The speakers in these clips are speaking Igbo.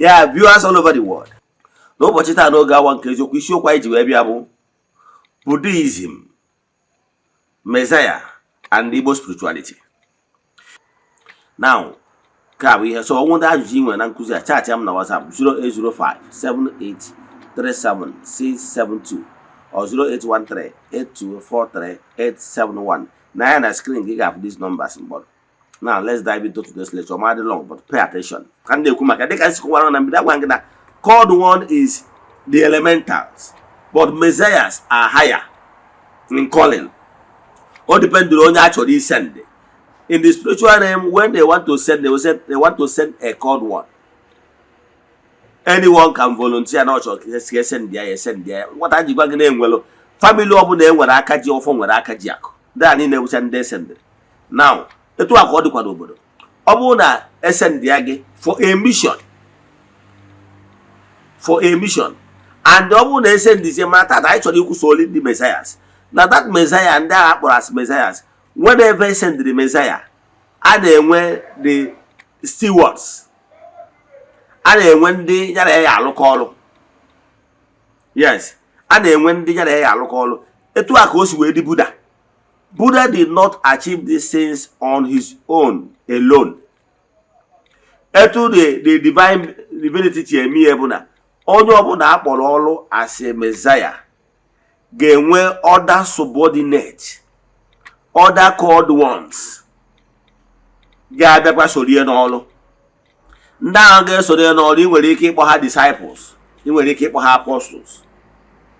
Yeah, viewers all over the world, n'ụbọchị taa n'Oge Awa nke Eziokwu, isiokwu anyị ji wee bịa bụ Buddhism, Messiah and Igbo spirituality. Now, ka bụ ihe so ọnwụ ndị ajụjụ ị nwere na nkụzi a, chat m na WhatsApp 0805 7837672 or 0813 8243 871. Na ya na screen gị ga-afụ these numbers mgbọrọ. Now let's dive into today's lecture. Ma dị long, but pay attention. Ka m na-ekwu maka dịka nsi kọwara na mbido, agwa gị na called one is the elementals, but messiahs are higher in calling. O dependụrụ onye a chọrọ isend. In the spiritual realm, when they want to send, they will say they want to send a called one. Anyone can volunteer na ọ chọrọ ka esend ya, esend ya. Nwata jikwa gị na-enwelu family ọbụla e nwere aka ji ọfọ, nwere aka ji akụ, ndị a niile bụcha ndị esendịrị. Now, etu a ka ọ dịkwa n'obodo. Ọ bụrụ na esend ya gị for a mission, for a mission, and ọ bụrụ na esendizie, mara tata anyị chọrọ ikwusa only ndị messiahs na that messiah, ndị agha kpọrọ as messiahs, whenever esendịrị messiah, a na-enwe the stewards, a na-enwe ndị ya na ya alụkọ ọrụ. Yes, a na-enwe ndị ya na ya alụkọ ọrụ. Etu a ka o si wee dị Buddha. Buddha did not achieve these things on his own alone. Etu the divine divinity ji eme ihe bụ na onye ọbụla akpọrọ ọrụ as a messiah ga-enwe other subordinate, other called ones ga-abịakwa sorie n'ọrụ. Ndị ahụ ga-esoro ya n'ọrụ, ị nwere ike ịkpọ ha disciples, ị nwere ike ịkpọ ha apostles.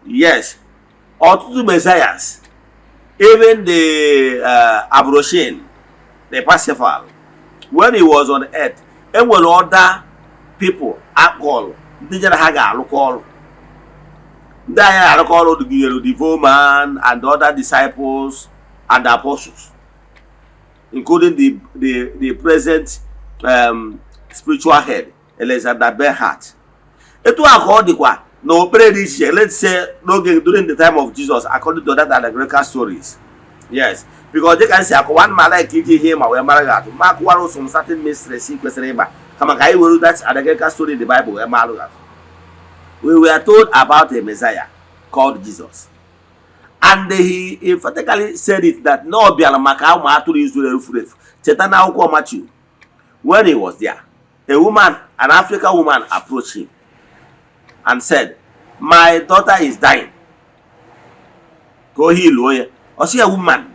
Yes, ọtụtụ messiahs, even the Abd-ru-shin, the Parsifal, when he was on earth, enwere other people akpọrọ ndị jere ha ga-arụkọ ọrụ. Ndị anyị arụkọ ọrụ gụnyere the Voman and other disciples and apostles, including the present spiritual head, Alexander Berhart. Etu a ka ọ dịkwa na okpere dị iche iche. Let's say n'oge, during the time of Jesus, according to that allegorical stories. Yes, because dịka m si akọwa, ma like iji ihe ma wee mara gị atụ, ma akụwara some certain mysteries ị kwesịrị ịgba, kama ka anyị were that allegorical story in the Bible wee mara gị atụ. We were told about a Messiah called Jesus, and he emphatically said it that na ọ bịara maka ụmụ atụrụ Israel furu efu. Cheta na akwụkwọ Matthew, when he was there, a woman, an African woman, approached him and said, "My daughter is dying," ka o healuo ya. Ọ sị ya, "Woman,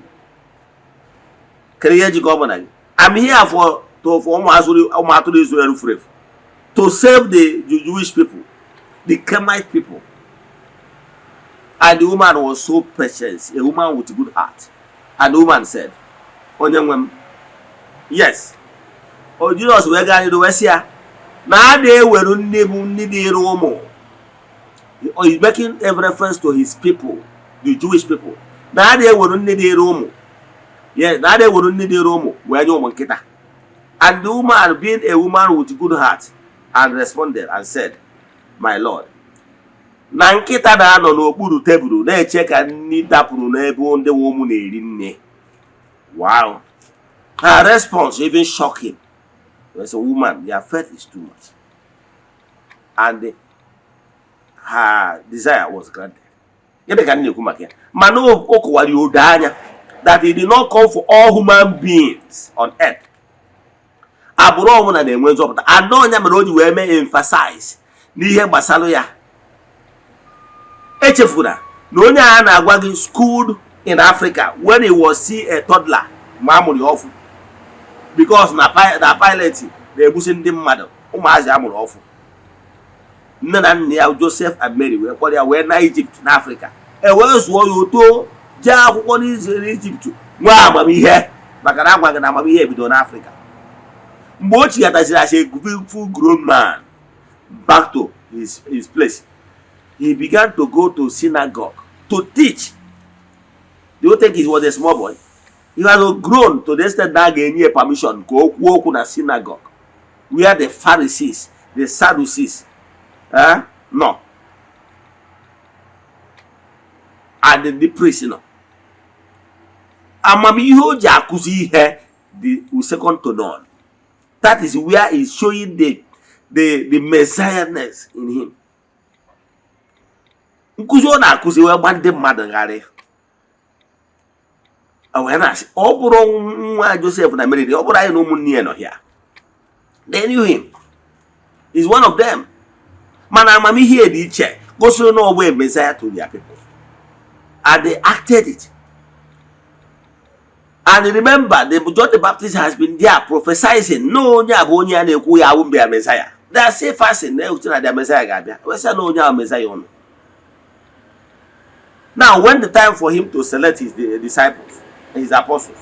kedu ihe jikọ ọ bụ na gị? I'm here for to for ụmụ atụrụ Israel furu efu, to save the Jewish people, the Kemite people." And the woman was so patient, a woman with good heart, and the woman said, "Onye nwe m, yes o." Jizọs wee gaa n'iru wee sị ya na a na-eweru nne bụ nne dịrị ụmụ. He's making a reference to his people, the Jewish people, na a na-eweru nne dịrị ụmụ. Yes, na a na-eweru nne dịrị ụmụ wee nye ụmụ nkịta. And the woman, being a woman with good heart, and responded and said, "My Lord, na nkịta na-anọ n'okpuru tebụl na-eche ka nri dapụrụ n'ebe ndị nwe ụmụ na-eri nne." Wow, her response even shocked him. There's a woman, their faith is too much, and her desire was granted. Gịnị ka m na-ekwu maka ya? Mana o kọwara ya odo anya that he did not come for all human beings on earth. Agbụrụ ọbụla na-enwe nzọpụta anọ. Ọnya mere o ji wee mee emphasize n'ihe gbasara ya. Echefuna na onye a na-agwa gị schooled in Africa when he was still a toddler, ma a mụrụ ya ọfụ, because na Pilate na-egbusi ndị mmadụ, ụmụazị a mụrụ ọfụ. Nne na nna ya, Joseph and Mary, wee kpọrọ ya wee na Egypt, na Africa, e wee zụọ ya, oto, jee akwụkwọ n'Egypt, nwee amamihe, maka na agwa gị na amamihe ebido n'Africa. Mgbe o chighataziri as a full grown man back to his place, he began to go to synagogue to teach. Do you think he was a small boy? He has grown to the extent na a ga-enye ya permission ka o kwuo okwu na synagogue where the Pharisees, the Sadducees, nọ and the priests nọ. Amamihe o ji akụzi ihe dị second to none. That is where he's showing the the messiahness in him. Nkụzi ọ na-akụzi wee gba ndị mmadụ gharị, wee na-asị, ọ bụrụ nwa Joseph na Mary, ọ bụrụ anyị na ụmụnne ya nọ here. They knew him. He's one of them. Mana amamihe dị iche gosiri na ọ bụ Messiah to their people, and they acted it. And remember, the John the Baptist has been there prophesying na onye a bụ onye a na-ekwu ya awụ mgbe ya Messiah. They are still fasting, na-ekwuche na their Messiah ga-abịa. Wee sị na onye ahụ Messiah ụnụ. Now, when the time for him to select his disciples, his apostles,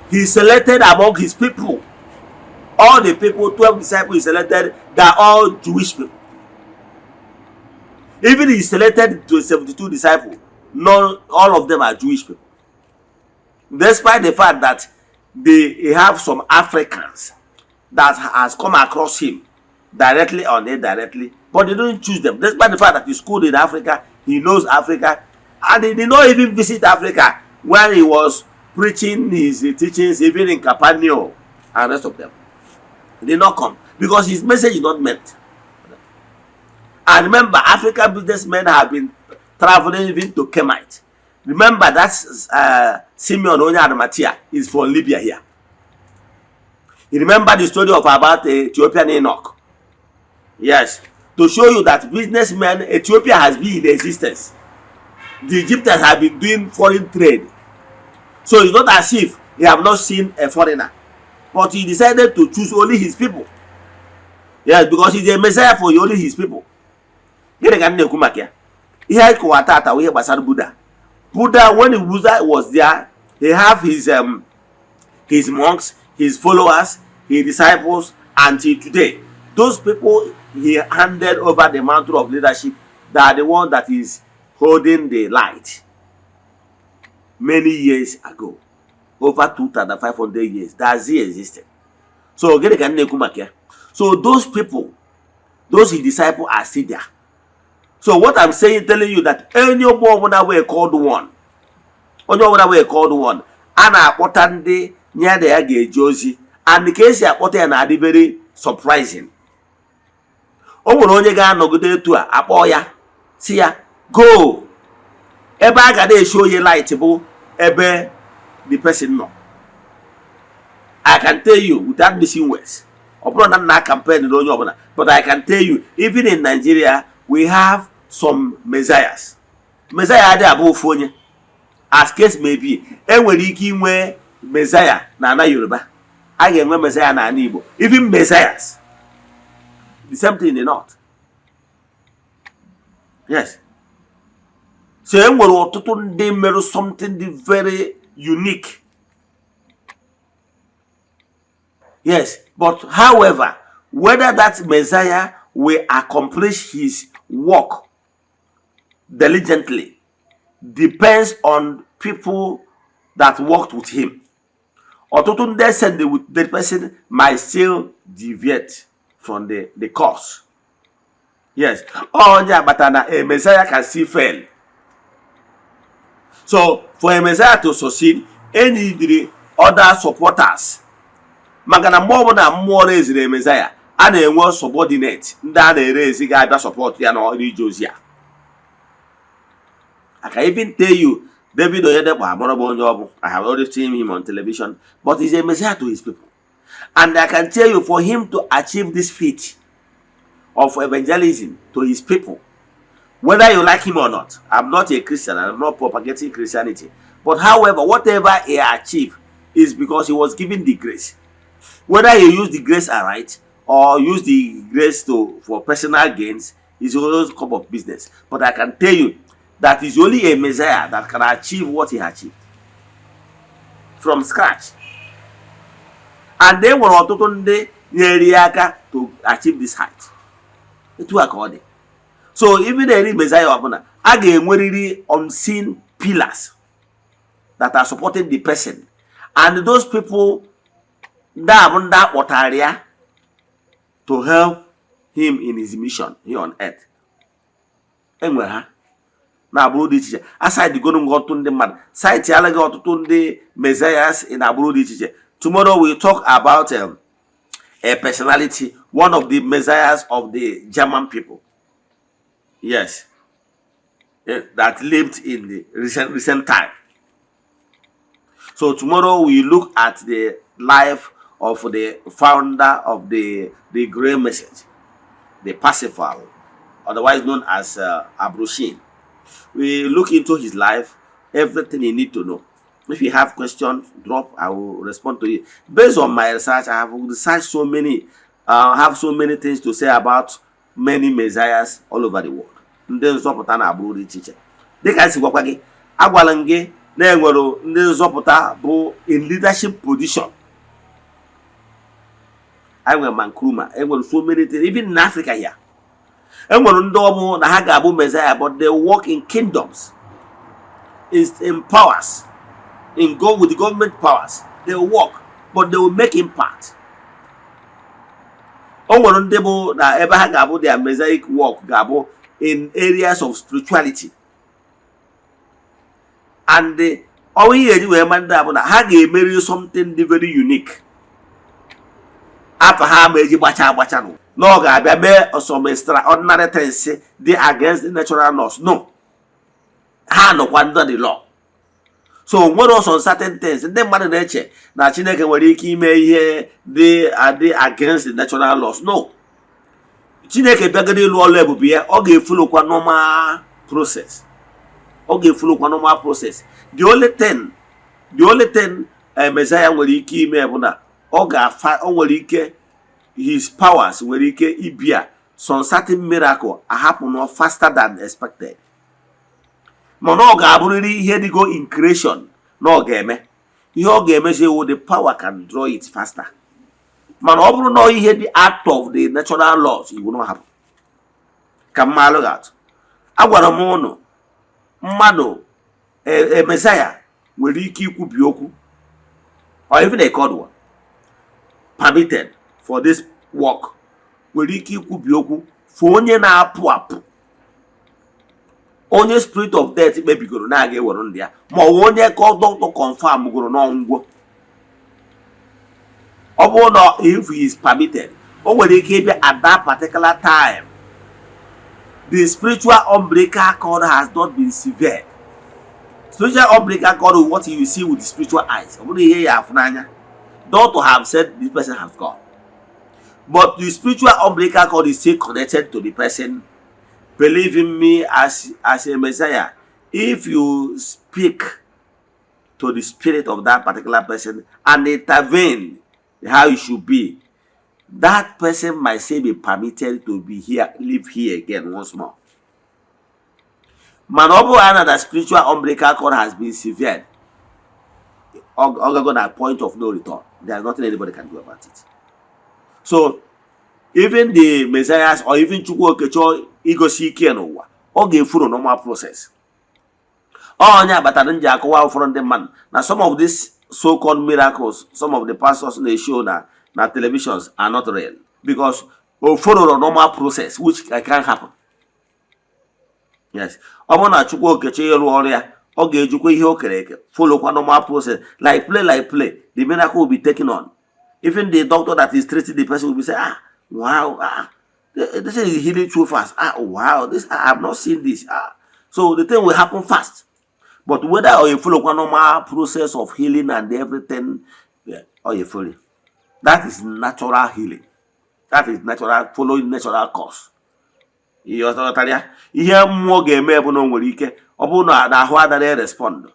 he selected among his people. All the people, 12 disciples he selected, they are all Jewish people. Even he selected to 72 disciples, not all of them are Jewish people. Despite the fact that they have some Africans that has come across him directly or indirectly, but they don't choose them. Despite the fact that he schooled in Africa, he knows Africa, and he did not even visit Africa when he was preaching his teachings, even in Capernaum and rest of them. He did not come because his message is not meant. And remember, African businessmen have been traveling even to Kemite. Remember that's Simeon Onye Arimathea is from Libya here. You remember the story of about Ethiopian eunuch? Yes, to show you that businessmen, Ethiopia has been in existence. The Egyptians have been doing foreign trade. So it's not as if he have not seen a foreigner. But he decided to choose only his people. Yes, because he's a Messiah for only his people. Gịnị ka m na-ekwu maka ya? Ihe anyị kọwa tata bụ ihe gbasara Buddha. Buddha, when the Buddha was there, he have his monks, his followers, his disciples, until today. Those people he handed over the mantle of leadership, they are the one that is holding the light. Many years ago, over 2,500 years, that's he existed. So gịnị ka m na-ekwu maka ya? So those people, those his disciples are still there. So what I'm saying, telling you that any ọbụla wee called one, onye ọbụla wee called one, a na-akpọta ndị ya na ya ga-eje ozi, and ka esi akpọta ya na-adị very surprising. O nwere onye ga-anọgide etu a akpọ ya, si ya go ebe a ga na-eshi onye light bụ ebe the person nọ. I can tell you without missing words, ọ bụrụ na m na campaign na onye ọbụla, but I can tell you, even in Nigeria we have some messiahs. Messiah adịghị abụ ofu onye. As case may be, enwere ike inwe Messiah na ana Yoruba, a ga-enwe Messiah na ana Igbo, even messiahs, the same thing in the north. Yes, so e nwere ọtụtụ ndị mere something dị very unique. Yes, but however, whether that Messiah will accomplish his work diligently depends on people that worked with him. Ọtụtụ ndị send with the person might still deviate from the course. Yes, onye agbata na a Messiah can still fail. So for a Messiah to succeed, e neediri other supporters, maka na mgbe ọbụla mmụọ reziri Messiah, a na-enwe subordinate, ndị a na-ere ezi ga-abịa support ya n'ọrụ ije ozi a. I can even tell you, David Oyedepo, amara m onye ọ bụ. I have already seen him on television, but he's a Messiah to his people. And I can tell you, for him to achieve this feat of evangelism to his people, whether you like him or not, I'm not a Christian and I'm not propagating Christianity. But however, whatever he achieved is because he was given the grace. Whether he used the grace aright or use the grace to for personal gains is his own cup of business. But I can tell you that is only a Messiah that can achieve what he achieved from scratch. And e nwere ọtụtụ ndị nyere ya aka to achieve this height. Etu a ka ọ dị. So even any Messiah ọbụla, a ga-enwerịrị unseen pillars that are supporting the person, and those people, ndị a bụ ndị akpọtara ya to help him in his mission here on earth. Enwere ha na agbụrụ dị iche iche. Aside goro ngị ọtụtụ ndị mmadụ site gị ọtụtụ ndị messiahs in agbụrụ dị iche iche. Tomorrow we talk about a personality. One of the messiahs of the German people, yes, that lived in the recent time. So tomorrow we look at the life of the founder of the Grail Message, the Parsifal, otherwise known as Abd-ru-shin. We look into his life, everything you need to know. If you have questions, drop. I will respond to you. Based on my research, I have researched so many, have so many things to say about many messiahs all over the world. Ndị nzọpụta na agbụrụ dị iche iche. Dịka esi gwakwa gị, agwara m gị na enwere ndị nzọpụta bụ in leadership position. Anyị nwere Nkrumah, enwere so many things, even in Africa here. Enwere ndị ọ bụ na ha ga-abụ messiah, but they work in kingdoms, in powers, in go with the government powers. They will work, but they will make impact. O nwere ndị bụ na ebe ha ga-abụ their messianic work ga-abụ in areas of spirituality, and ọnwa ihe eji wee ma ndị a bụ na ha ga-emeri something dị very unique. Afa ha ma eji gbacha agbacha nụ na ọ ga-abịa mee some extraordinary things dị against the natural laws. No, ha nọkwa under the law, so nwere some certain things ndị mmadụ na-eche na Chineke nwere ike ime ihe dị adị against the natural laws. No, Chineke bịagoro ịlụ ọlụ ebube ya, ọ ga-efollowkwa normal process. Ọ ga-efollowkwa normal process. The only thing Messiah nwere ike ime bụ na ọ ga-afa, o nwere ike, his powers nwere ike ibia some certain miracle ahapụ no faster than expected, mana ọ ga-abụrịrị ihe dịgo in creation na ọ ga-eme ihe ọ ga-emezi wụ the power can draw it faster. Mana ọ bụrụ na ọ ihe dị out of the natural laws, it will not happen. Ka mmalụ ga-atụ, agwara m ụnụ, mmadụ Messiah nwere ike ikwubi okwu, or even a called one permitted for this work nwere ike ikwubi okwu for onye na-apụ apụ, onye spirit of death kpebigoro na-aga ewere ndị ya, ma ọ bụ onye ka dọkịta confirm goro n'ọngwụ. Ọ bụrụ na if he is permitted, o nwere ike ịbịa at that particular time the spiritual umbilical cord has not been severed. Spiritual umbilical cord is what you see with the spiritual eyes. Ọ bụrụ ihe ya afụ n'anya, doctor have said this person has gone, but the spiritual umbilical cord is still connected to the person. Believe in me, as a messiah, if you speak to the spirit of that particular person and intervene how it should be, that person might still be permitted to be here, live here again once more. Mana ọ bụrụ na the spiritual umbilical cord has been severed, ọ gago na point of no return. There is nothing anybody can do about it. So even the messiahs or even Chukwu Oke chọọ igosi ike n'ụwa, ọ ga-efollow normal process. Onye abatara nji akọwa ụfọdụ ndị mmadụ na some of these so-called miracles some of the pastors na-show na televisions are not real, because o follow normal process, which can happen. Yes, ọ bụrụ na Chukwu Oke chọọ ịrụ ọrụ ya, ọ ga-ejikwa ihe o kere eke followkwa normal process, like play like play, the miracle will be taken on. Even the doctor that is treating the person will be say, "Ah, wow, ah, this is healing too fast. Ah, wow, this, I have not seen this." Ah, so the thing will happen fast. But whether or you follow normal process of healing and everything, yeah, or you follow, that is natural healing. That is natural, following natural cause. Ihe ọtọtara ya, ihe mmụọ ga-eme bụ na o nwere ike ọ bụrụ na ahụ adara respond,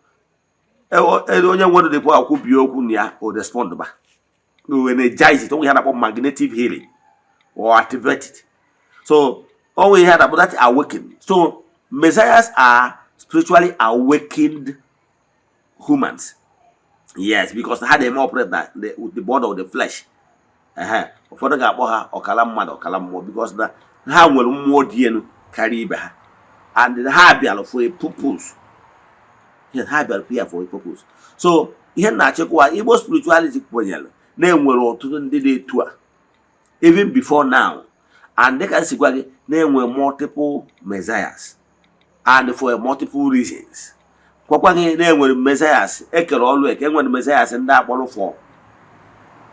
onye nwere dịkwa akwụbie okwu na ya, o respond ba, o energize it. Onwe ihe a na-akpọ magnetic healing or activate it. So onwe ihe a na-akpọ that awaken. So messiahs are spiritually awakened humans, yes, because ha na-eme operate na with the body of the flesh. Ehe, ụfọdụ ga-akpọ ha ọkala mmadụ, ọkala mmụọ, because na ha nwere mmụọ dị elu karịa ibe ha, and ha bịara for a purpose. Yes, ha bịara here for a purpose. So ihe m na-achịkwa, Igbo spirituality kwenyere na-enwere ọtụtụ ndị dị etu a even before now, and dịka m si gwa gị, na-enwe multiple messiahs and for multiple reasons. Gwakwa gị na-enwere messiahs ekere ọlụ eke, enwere messiahs ndị akpọrọ for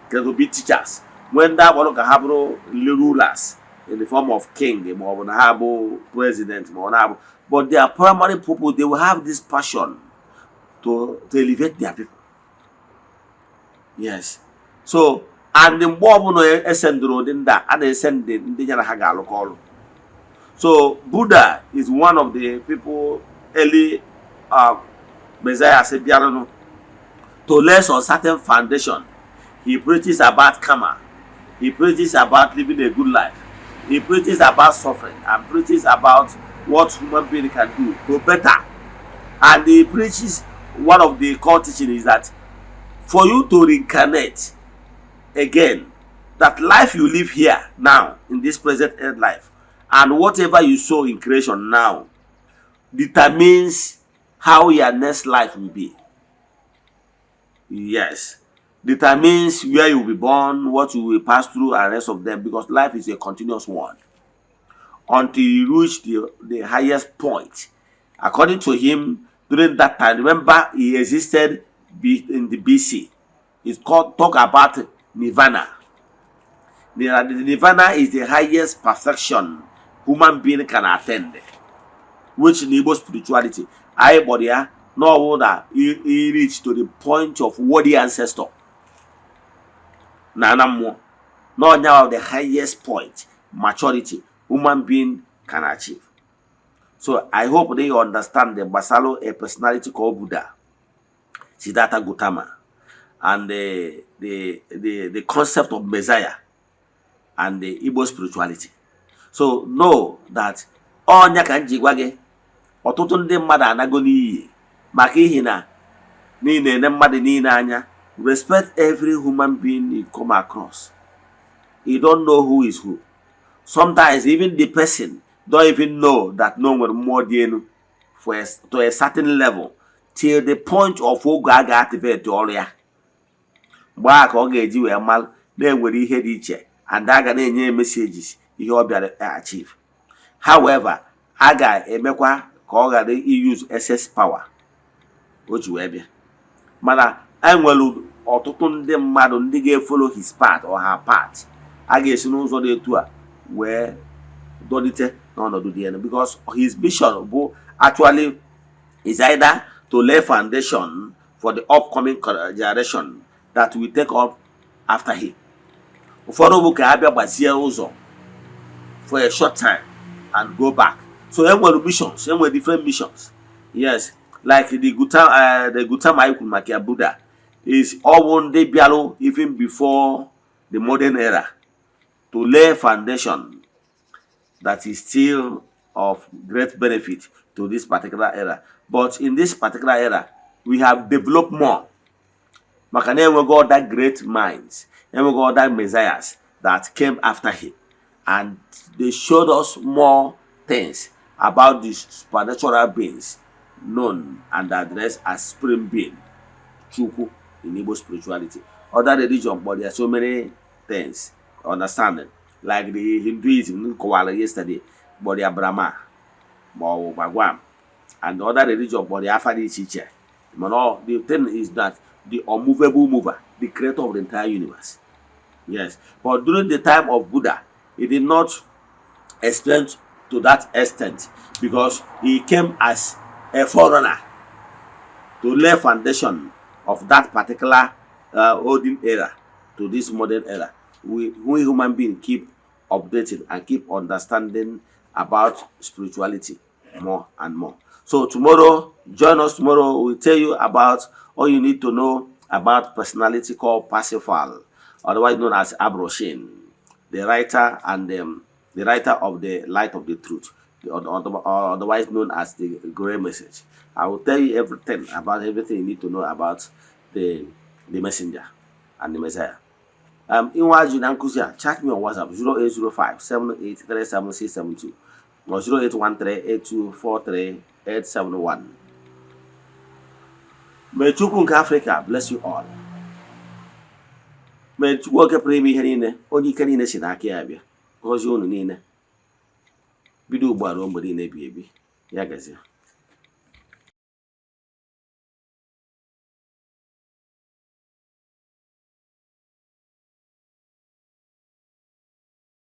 to be teachers, Nwee ndị akpọrọ ka ha bụrụ rulers in the form of king, ma ọ bụ na ha bụ president, ma ọ na-abụ, but their primary purpose, they will have this passion to elevate their people. Yes, so and mgbe ọbụla esendụrụ ụdị ndị a, a na-esendị ndị ya na ha ga-alụkọ ọrụ. So Buddha is one of the people, early messiahs bịaranụ to lay some certain foundation. He preaches about karma, he preaches about living a good life, he preaches about suffering and preaches about what human being can do to better. And he preaches, one of the core teaching is that for you to reincarnate again, that life you live here now in this present earth life and whatever you sow in creation now determines how your next life will be. Yes, determines where you will be born, what you will pass through and rest of them, because life is a continuous one until you reach the highest point. According to him, during that time, remember, he existed in the BC. It's called, talk about Nirvana. The Nirvana is the highest perfection human being can attain, which in Igbo spirituality, anyị kpọrọ ya n'ọwụ na he reach to the point of worthy ancestor na ana mmụọ n'ọnya, the highest point maturity human being can achieve. So I hope that you understand the gbasara a personality called Buddha, Siddhartha Gautama, and the concept of Messiah and the Igbo spirituality. So know that ọnya ka m ji gwa gị, ọtụtụ ndị mmadụ anago n'iyi maka ihi na niile ene mmadụ niile anya. Respect every human being you come across. You don't know who is who. Sometimes even the person don't even know that no nwere mmụọ dị elu to a certain level till the point of oge a ga-activate ọrụ ya. Mgbe ahụ ka ọ ga-eji wee malụ na-enwere ihe dị iche and a ga na-enye ya messages ihe ọ bịara achieve. However, a ga-emekwa ka ọ ghara use excess power o ji wee bịa, mana enwere ọtụtụ ndị mmadụ ndị ga-efollow his path or her path, a ga-esi n'ụzọ dị etu a wee dọlite n'ọnọdụ dị elu, because his mission bụ actually is either to lay foundation for the upcoming generation that will take up after him. Ụfọdụ bụ ka a bịa gbazie ụzọ for a short time and go back. So enwere missions, enwere different missions. Yes, like the Gautama anyị kwuru maka ya, Buddha is ọwụ ndị bịarụ even before the modern era to lay foundation that is still of great benefit to this particular era. But in this particular era, we have developed more maka na enwego other great minds, enwego other messiahs that came after him and they showed us more things about the supernatural beings known and addressed as supreme being, Chukwu, in Igbo spirituality. Other religion, but there are so many things, understanding, like the Hinduism kọwara yesterday, kpọrọ ya Brahma ma ọ bụ Bhagwan, and other religion kpọrọ ya afa dị iche iche. Mana the thing is that the unmovable mover, the creator of the entire universe. Yes, but during the time of Buddha, he did not explain to that extent because he came as a foreigner to lay foundation of that particular olden era to this modern era. We human being keep updating and keep understanding about spirituality more and more. So tomorrow, join us tomorrow. We'll tell you about all you need to know about personality called Parsifal, otherwise known as Abd-ru-shin, the writer and the writer of the Light of the Truth, otherwise known as the Grey Message. I will tell you everything about everything you need to know about the messenger and the Messiah. Inwe ajụjụ na nkụzi a, chat me on WhatsApp 0805 7837672 or 0813 8243871. May Chukwu nke Africa bless you all. May Chukwu oke pụrụ ime ihe niile, onye ike niile si n'aka ya bịa, gọzie unu niile bido ugbu a ruo mgbe niile ebi ebi. Ya gazie.